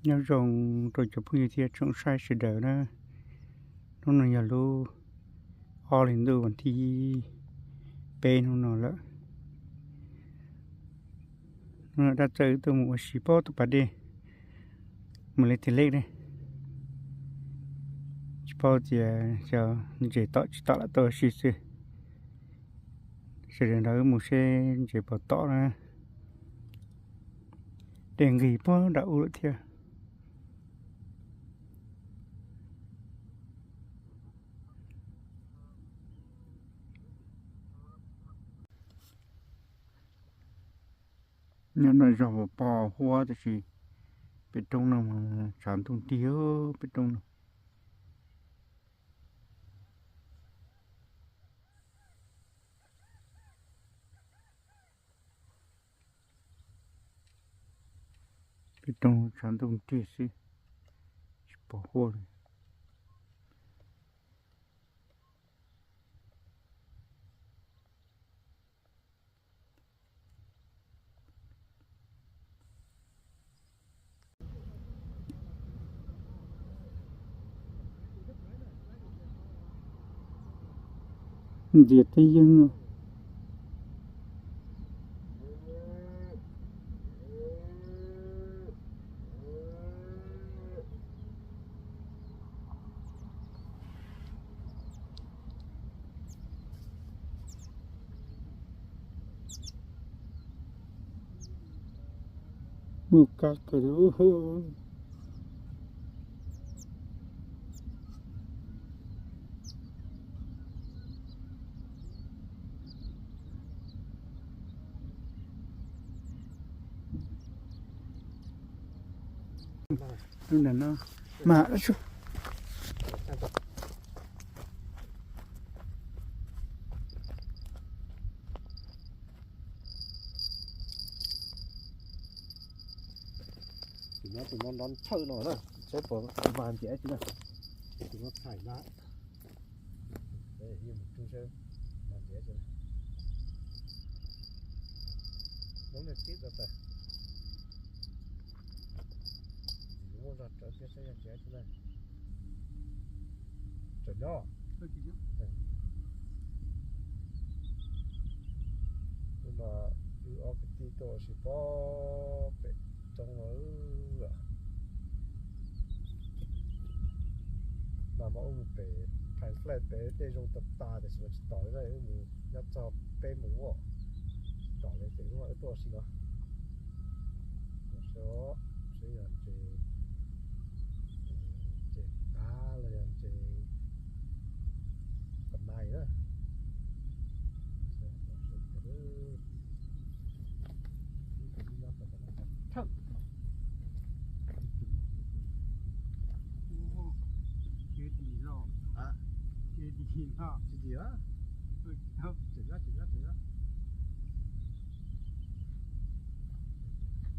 Nyob zoo rau cov phooj ywg thiab tsoom saib sawv daws na. Hnub no yog lub ob hlis ntuj vas thib peb hnub no lawm. Hnub no Dab Txawj wb tuaj mus ua si pem tus pas dej, mus li tig lej ne. Tsis paub tias xyov ntses tom tsis tom lam tuaj ua si xwb. Sawv daws nrog wb mus seb ntses puas tom na. Dej nqig puag nram ub lawm thiab. Nyob no zog puas pom huab tab sis pem roob no mas tshav ntuj nrig pem roob no. Pem roob tshav ntuj nrig xwb, tsis pom huab li. Ntxias teb yeeb. Muaj kab kawg li. Lub ntawm no mas tus no tus no nrov nthawj no na, saib puas mag ntiav tsis na. Tus no thaij na. Yeej mus rub saib mag ntiav tsis na. Lub niag tib tawm tawm. Muaj zog rawv thiab saib yog ntiav tsis na. Tseem nyob. Hnub no wb ob kwv tij tuaj ua si pem roob no. Mas mas wb mus pem Pine Flat pem dej zoo tas tas tiam sis mas tsis tom li na, wb mus nyob txog peb moos os, tsis tom li ces hnub no wb tuaj ua si no. Seb yog ntses, ntses qab los yog ntses qab nais na. Thawj. Kev dim loj. Kev dim loj. Tsis dim. Tseem loj, tseem loj, tseem loj.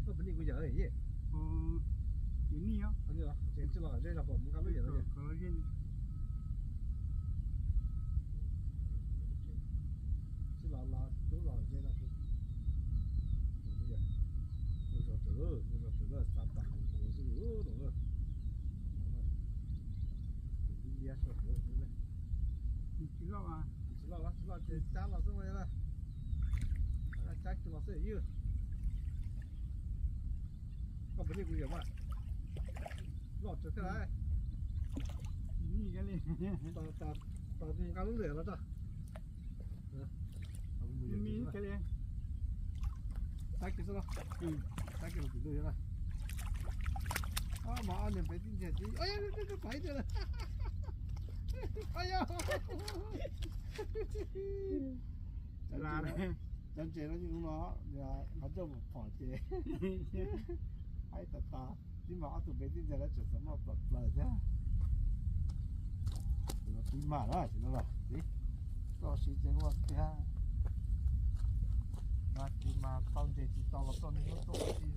Koj puas nij kuv yawm? Kuv nij os. Tsis los ze zog kom mus nqa lub yawm. Tsis los los tub los ze zog. Mus zog tsev, mus zog tsev lawm, xa tas kuv kuv xwb no. Tus liab liab soj tus ne. Tsis loj, tsis loj, tsis loj ces cab los xwb mas yog na. Cab kiag los xwb ywg. Koj puas nij kuv yawm mas? Loj tsev thiab lauj. Tos nqa lub yawm los tso. Tab kiag xwb los. Tab kiag los pem lub yawm na. Mas ob niag pem tib ntsiag tib, pais tiag lawm. Cov ntses no yeej hnub no qhov ncauj mus phom ces haib tas tas, tib mas ob tug pem tib ntsiag lawv tseem txom nyem plaws plaws thiab. Tib mas na, tsis no los tib, tuaj ua si ces ua tiag. Mas tsis mas tau ntses tsis tau los txoj me nyuam tuaj ua si.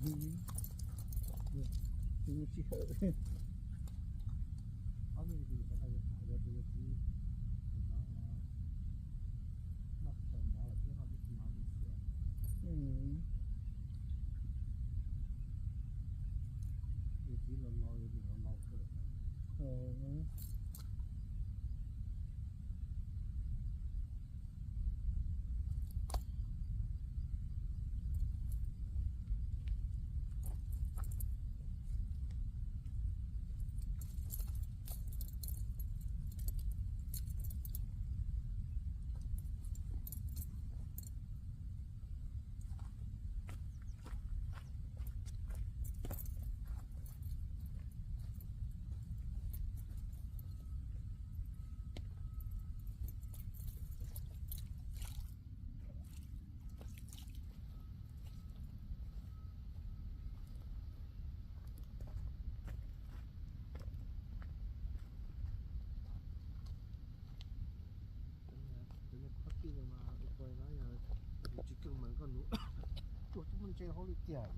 Tsis hawm. Tsis kawg mas koj nus tuaj tub ntse hauv li tiag.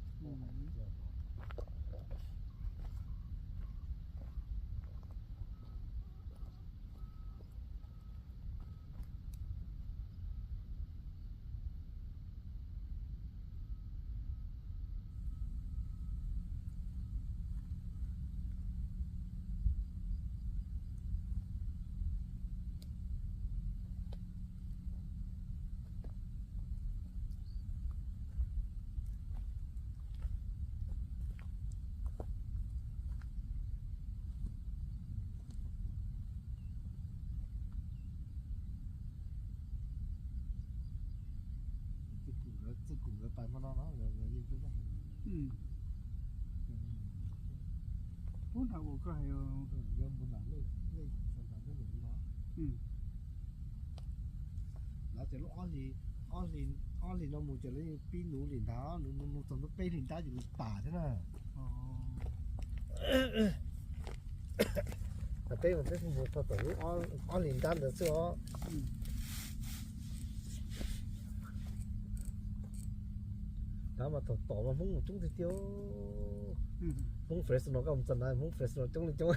Txij kuv nkawd pais hmo no no nkawd yeej tuaj. Pub nram ua koj hais. Nkawd mus nram lej, lej Xas Npas Ntuj Lwm no. Lawv ces lub ob hlis, ob hlis no mus ces lawv yeej pib nuv li ntag, nuv nuv nuv txog ntua peb hlis nrab ces nws tas thiab na. Peb mus peb mus txog tom lub ob hlis nrab ntawd xwb os. Tab mas thaum tom mas Hmoob mus coob tiag tiag. Hmoob Fresno, koj mus txog na, Hmoob Fresno coob li coob.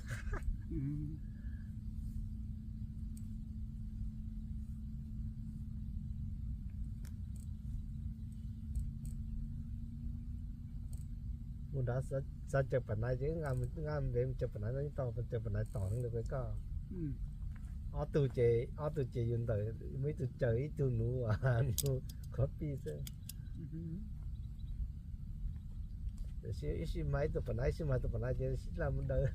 Mus nrad xav caws Pam Nais ces nqa nqa npe mus caws Pam Nais no yeej tau, caws Pam Nais tom heev li koj. Ob tug ces, ob tug ces yus ntawm muaj ib tug caws ib tug nuv, nuv qhov pij xwb. Tab sis ib sij mas ib tug Pam Nais, ib sij mas ib tug Pam Nais ces sib laj mus daws.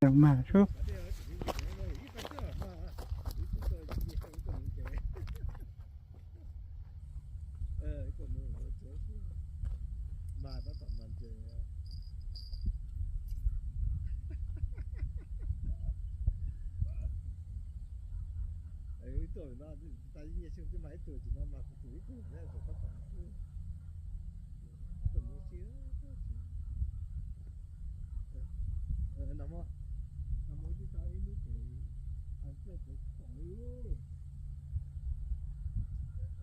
Mas sub. Tuaj no, ib tug tsis no mas kuv tus ib tug ne, kuv tab tom xwb. Tus no tsis, no, no, ib tug tau ib lub pem, ib lub pem kom li.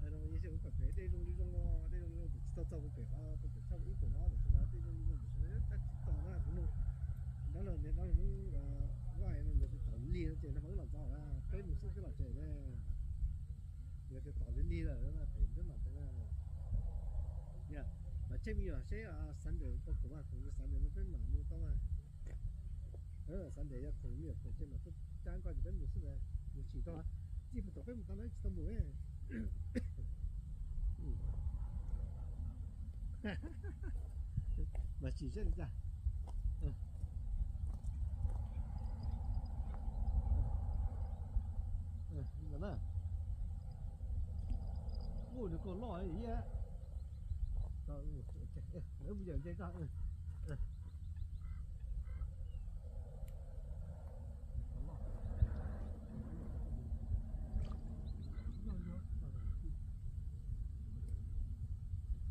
No yeej xyov kuv kom pem dej zoo li zoo, dej zoo li zoo, kuv tsis tau txog kuv pem, kuv pem txog ib pem no, kuv tsis no dej zoo li Seb me nyuam seb Sunday tau khoom mas, khoom Sunday no peb mam mus tau mas. Sunday yog khoom me nyuam khoom ces mam tuaj cab nkoj ces peb mus xwb, mus tsis tau, txij puag tom peb mus tau no tsis tau mus. Mas tsis seb li cas. Ub, nws kaus loj thiab. Lawv mus yawm nce koj.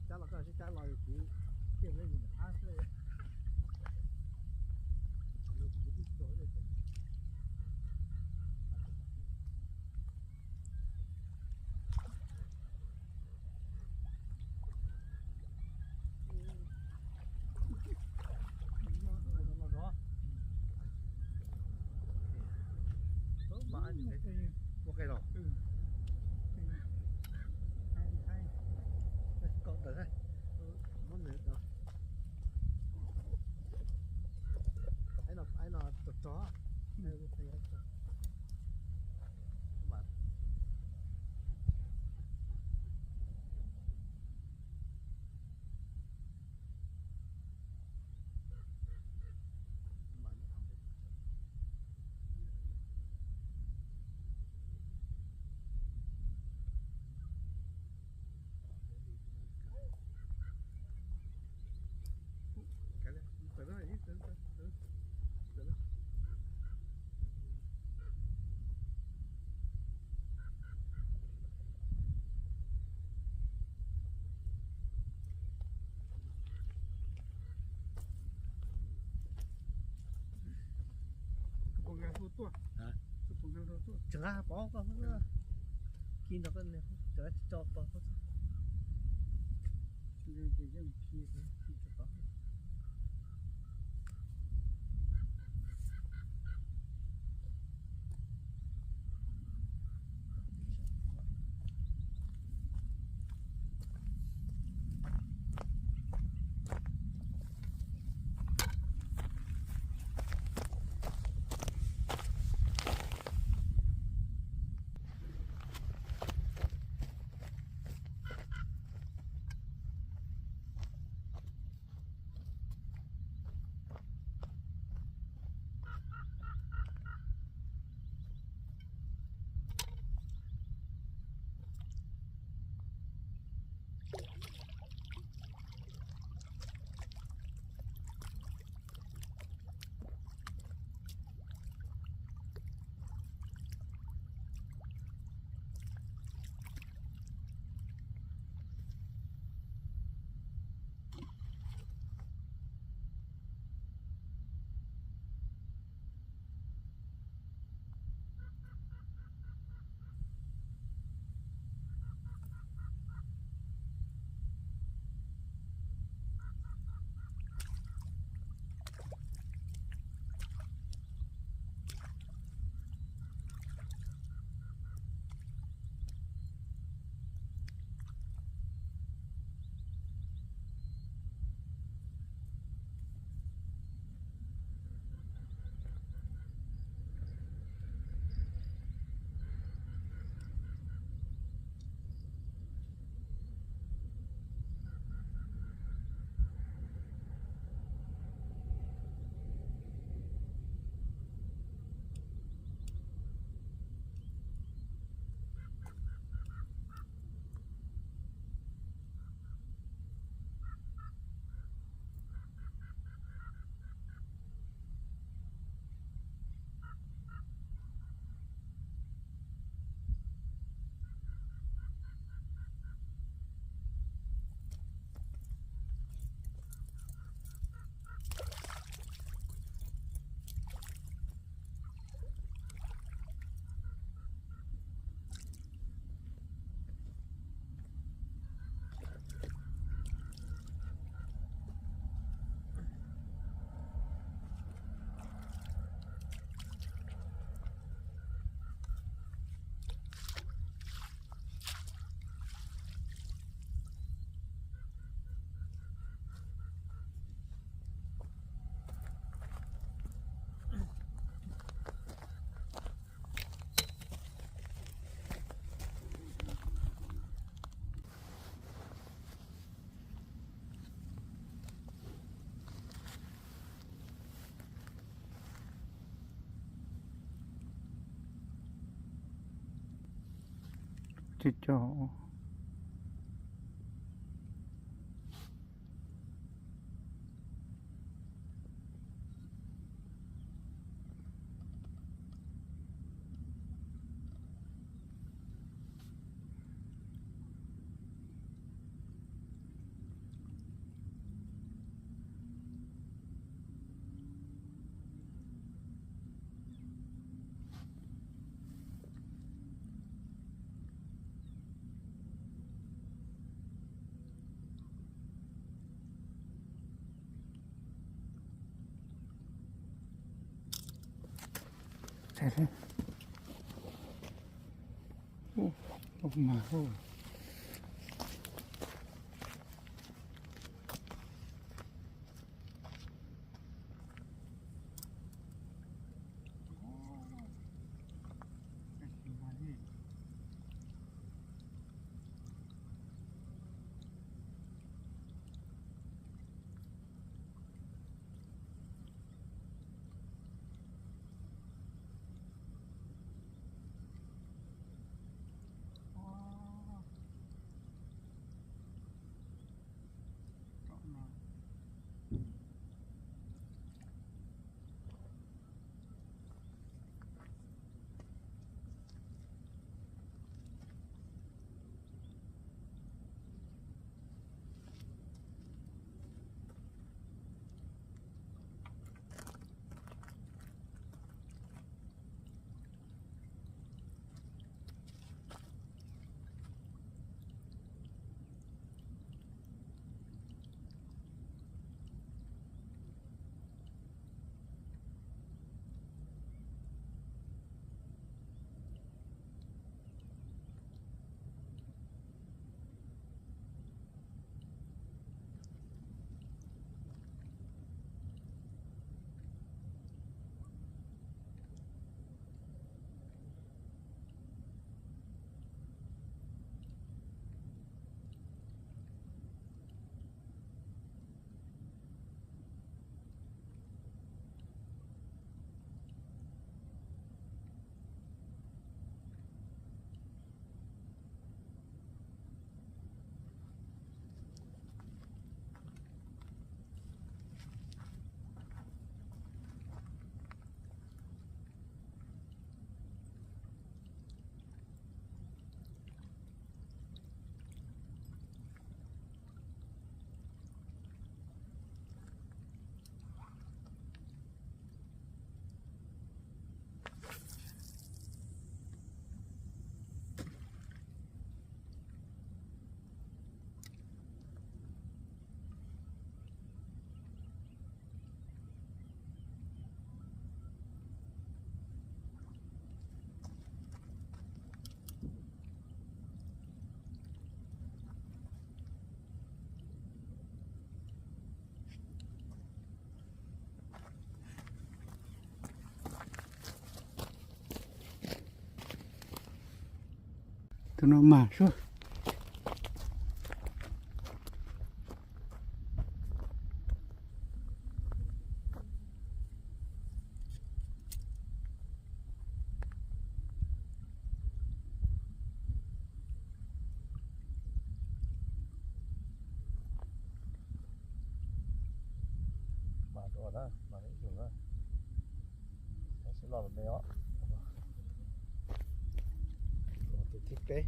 Cab los koj sib cab los kuv kiag peb mus ntawm qab xwb. Ua qe los. Kaum tawm. Muab nws, aib no rog rog. Tseem nqa pov koj, kis nrog koj, tso pov. Cog cog. Tus no mas suab. Mas dua na, mas ib tug na. Tab sis los me os. Los tus thib peb.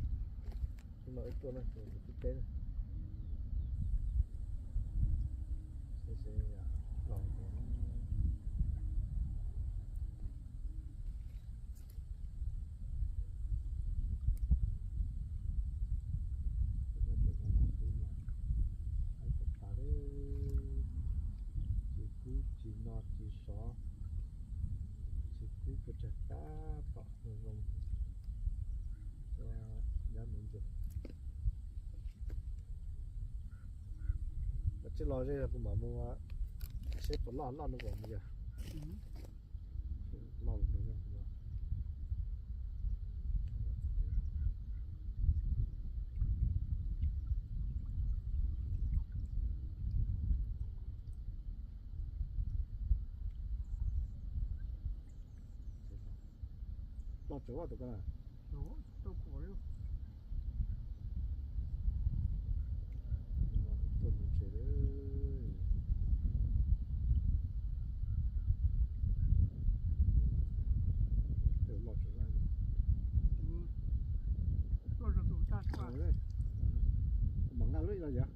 Tus no ib tuaj na, tus thib peb na. Los tsis kub tsis no tsis sov, tsis kub puas tsawg tab tom zoo zoo. Nyab nuv ntses. Koj tsis los ze kuv mam mus seb puas loj loj no kuv mus yog. Loj los no. Loj tseem loj tus ko na. Mas nqa lub no yog.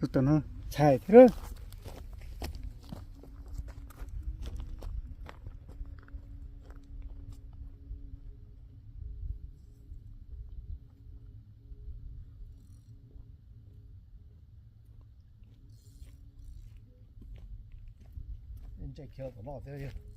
Tus no ntxhais thiab. Ntse khiav tom no thiab.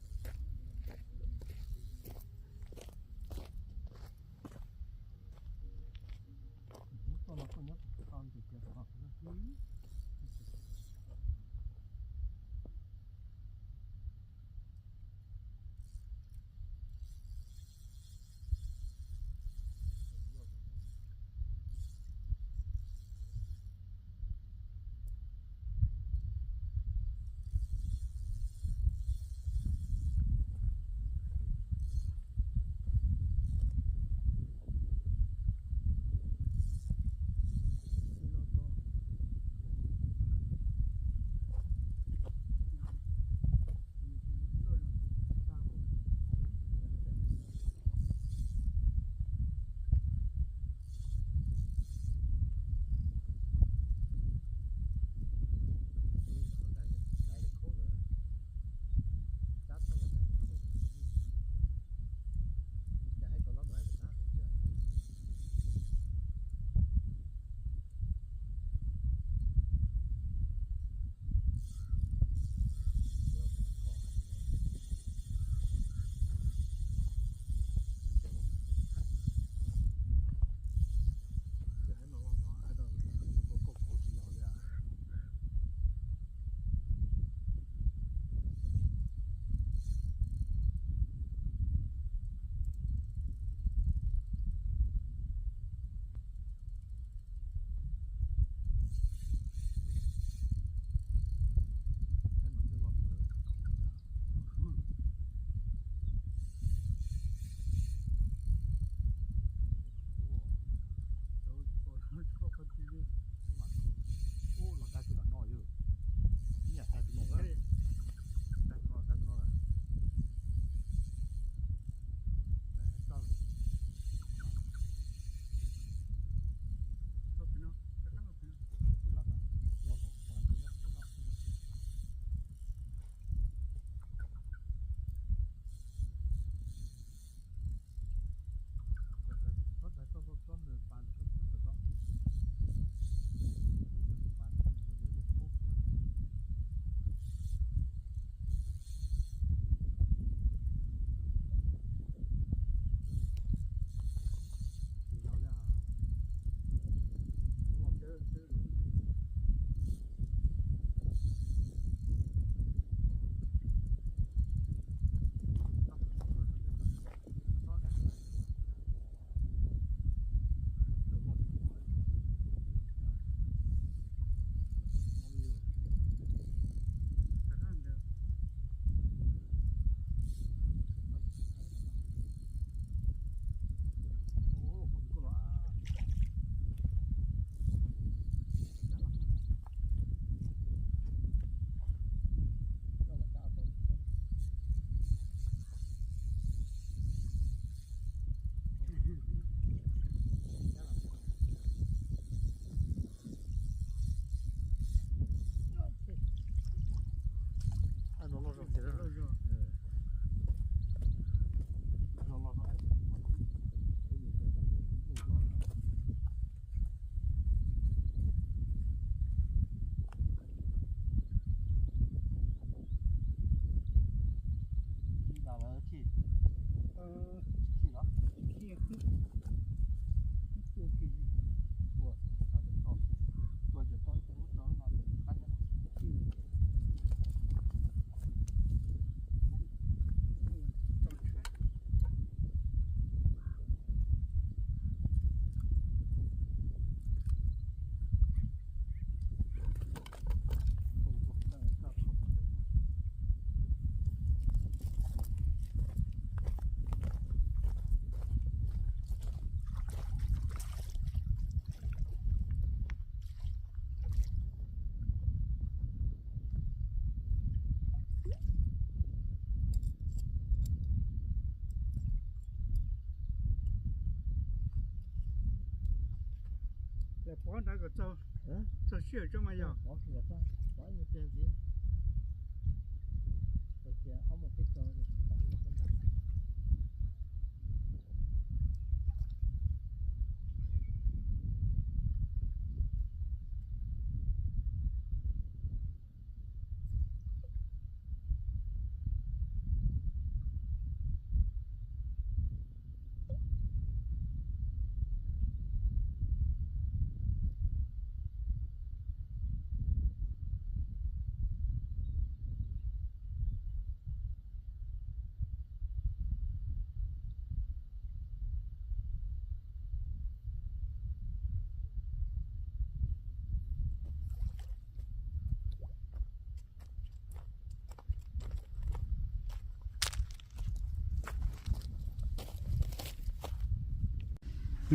Pov nrad kom txaus, txaus sij hawm tso mas yog.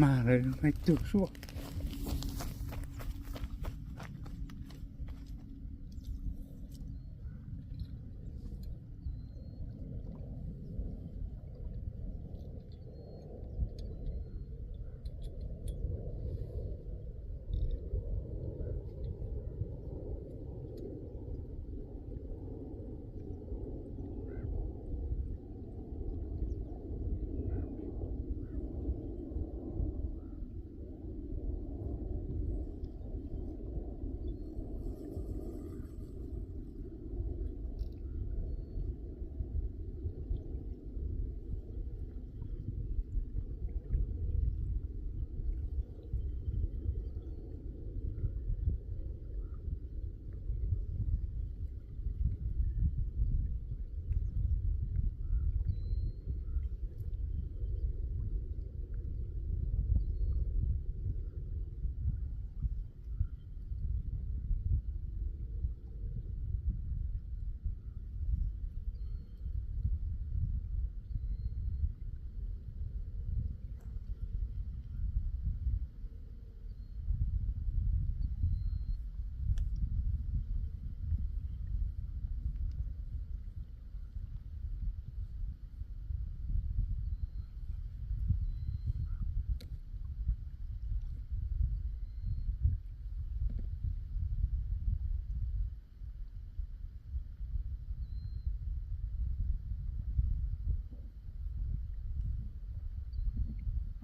Mas lawv ib tug suab.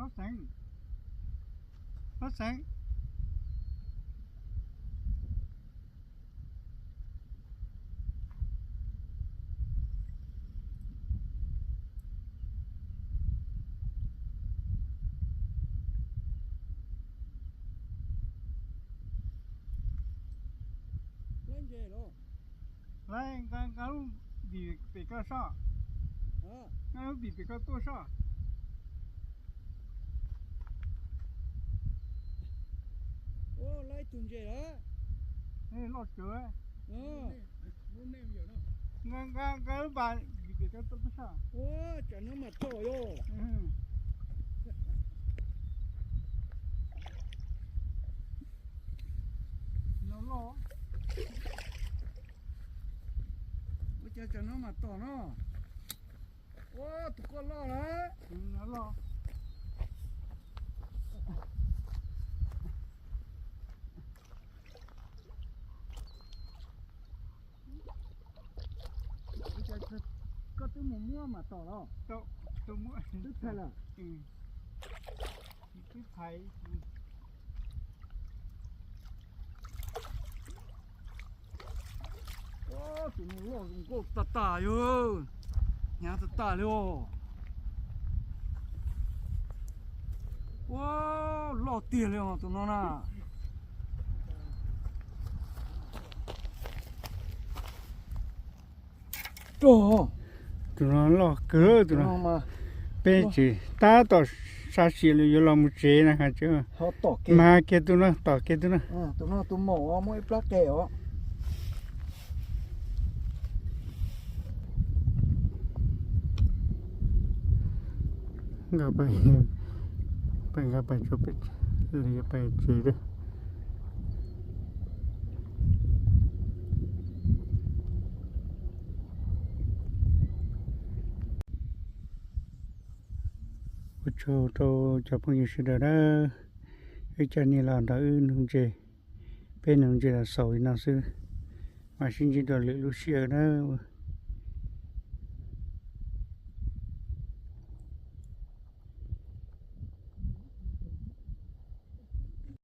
Hab xeeb, hab xeeb. Laib nqa, nqa lub vim pem ko soj. Nqa lub vim pem ko tuaj soj. Loj tsawv. Nqa, nqa, nqa lub vas vim pem ko tuaj soj. Tsam no mas tom yog. No loj. Ua cas tsam no mas tom no. Ua tus koj loj lawm. No loj. Koj twb mus muab mas tom los? Twb thaiv lawm. Twb thaiv. Tus no loj zoo nkauj tas tas yog, hnyav tas tas li os. Ua, loj tiag li os tus no na. Tus no loj kawg tus no. Peb tseem tab tom sab sim los yuav los mus tsev na has tsev. Mas kiag tus no, tom kiag tus no. Nkawd pais, pais nkawd pais tsev, pais tsev. Ua tsaug rau cov phooj ywg sawv daws na. Wb cov niag los nrog wb nuv ntses, peb nuv ntses los xaus li no xwb, mam sib ntsib dua lwm lub sij hawm nawb.